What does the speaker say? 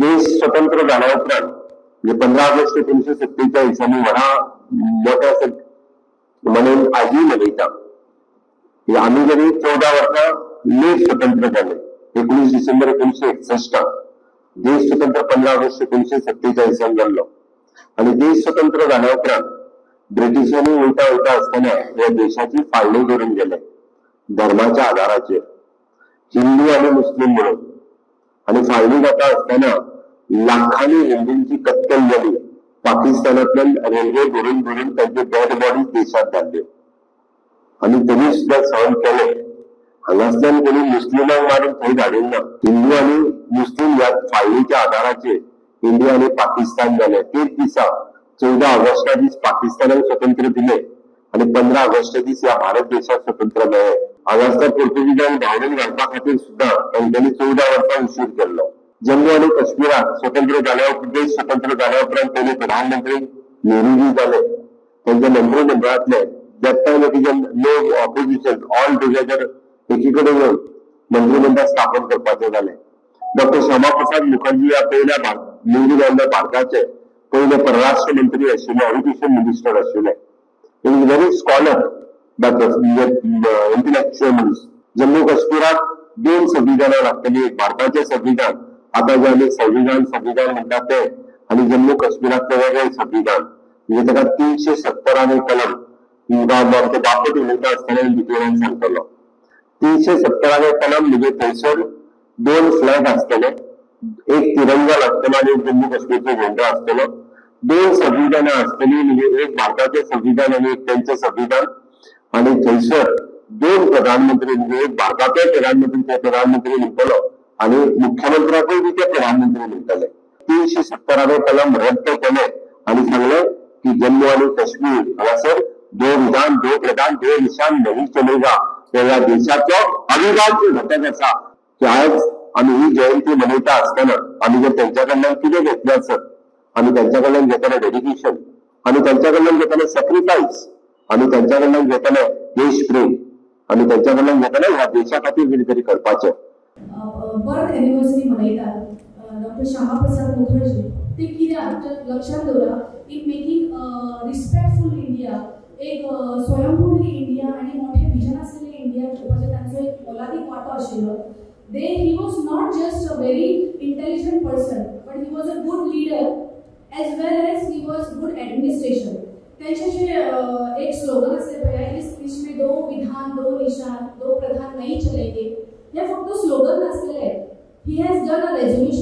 देश स्वतंत्र जाल्या उपरांत म्हणजे 15 ऑगस्ट 1947 आमी व्हडा मोठ्या म्हणून आजूय मनयता. आमी जरी 14 वर्सां लेट स्वतंत्र जाले, 19 डिसेंबर 1961, देश स्वतंत्र 15 ऑगस्ट 1947 जाल्लो. आनी देश स्वतंत्र जाल्या उपरांत ब्रिटिशांनी वयता वयता आसतना ह्या देशाची फाळणी करून गेले धर्माच्या आधाराचेर, हिंदू आनी मुस्लीम म्हणून. आनी फाळणी जाता आसतना लाखांनी हिंदूंची कत्तल जाली. पाकिस्तानांतल्यान रेल्वे भरून भरून तांचे डेड बॉडीज देशांत धाडल्यो आनी तरी सुद्दां सहन केले. हांगासल्यान कोणी मुस्लिमांक मारून थंय धाडूंक ना. हिंदू आनी मुस्लीम ह्या फाळणीच्या आधाराचेर इंडिया आनी पाकिस्तान जाले. तेच दिसा 14 ऑगस्टा दीस पाकिस्तानाक स्वतंत्र दिले आनी 15 ऑगस्ट दीस ह्या भारत देशाक स्वतंत्र मेळ्ळे. हांगासर पोर्तुगीजांक धांवडून घालपा खातीर सुद्दां तांच्यांनी 14 वर्सां उशीर केल्लो. जम्मू आनी काश्मीराक स्वतंत्र जाल्या, देश स्वतंत्र जाल्या उपरांत पयले प्रधानमंत्री नेहरूजी जाले. तांच्या मंत्रिमंडळांतले that time it is no opposition, all together एकी कडेन येवन मंत्रिमंडळ स्थापन करपाचें जालें. डॉक्टर श्यामा प्रसाद मुखर्जी ह्या पयल्या निवडून आयिल्ल्या भारताचे पयले परराष्ट्र मंत्री आशिल्ले, एज्युकेशन मिनिस्टर आशिल्ले. Is very scholar, intellectual मनीस. जम्मू काश्मीराक 2 संविधानां लागतली, एक भारताचें संविधान, आतां जे आमी संविधान संविधान म्हणटा तें, आनी जम्मू काश्मीरांतलें वेगळें संविधान. म्हणजे ताका 370 कलम आमचे बापट उलयता आसतना डिटेलान सांगतलो. 370 कलम म्हणजे थंयसर 2 फ्लॅग आसतले, एक तिरंगा लागतलो आनी एक जम्मू काश्मीरचो झेंडो आसतलो. 2 संविधानां आसतली, म्हणजे एक भारताचें संविधान आनी एक तेंचें संविधान. आनी थंयसर 2 प्रधानमंत्री, म्हणजे एक भारताचो प्रधानमंत्री ते प्रधानमंत्री म्हणटलो आनी मुख्यमंत्र्याकूय बी ते प्रधानमंत्री म्हणटले. 370 कलम रद्द केले आनी सांगले की जम्मू आनी काश्मीर हांगासर 2 विधान, 2 प्रधान, 2 निशान नहीं चलेगा. ह्या देशाचो अविभाज्य घटक आसा की आज आमी ही जयंती मनयता आसतना आमी जर तेंच्या कडल्यान कितें घेतलें आसत, आमी तेंच्या कडल्यान घेतलें डेडिकेशन, आमी तेंच्या कडल्यान घेतलें सॅक्रिफायस, आमी तेंच्या कडल्यान घेतलें देशप्रेम, आमी तेंच्या कडल्यान घेतलें ह्या देशा खातीर कितें तरी करपाचें. बर्थ एनिवर्सरी मनयतात डॉक्टर श्यामा प्रसाद मुखर्जी, ते कित्याक लक्षात दवरा, इन मेकिंग रिस्पेक्टफूल इंडिया, एक स्वयंपूर्ण इंडिया आनी मोठे विजन आसलेले इंडिया करपाचें तांचो एक मोलादीक वांटो आशिल्लो. He was not just a very intelligent person, but he was a good leader as well as he was good administration. त्यांचे जे एक स्लोगन असले पळय, इस देश में 2 विधान, 2 निशान, 2 प्रधान नहीं चलेंगे, हे फक्त स्लोगन नासलेले. He has done a resolution.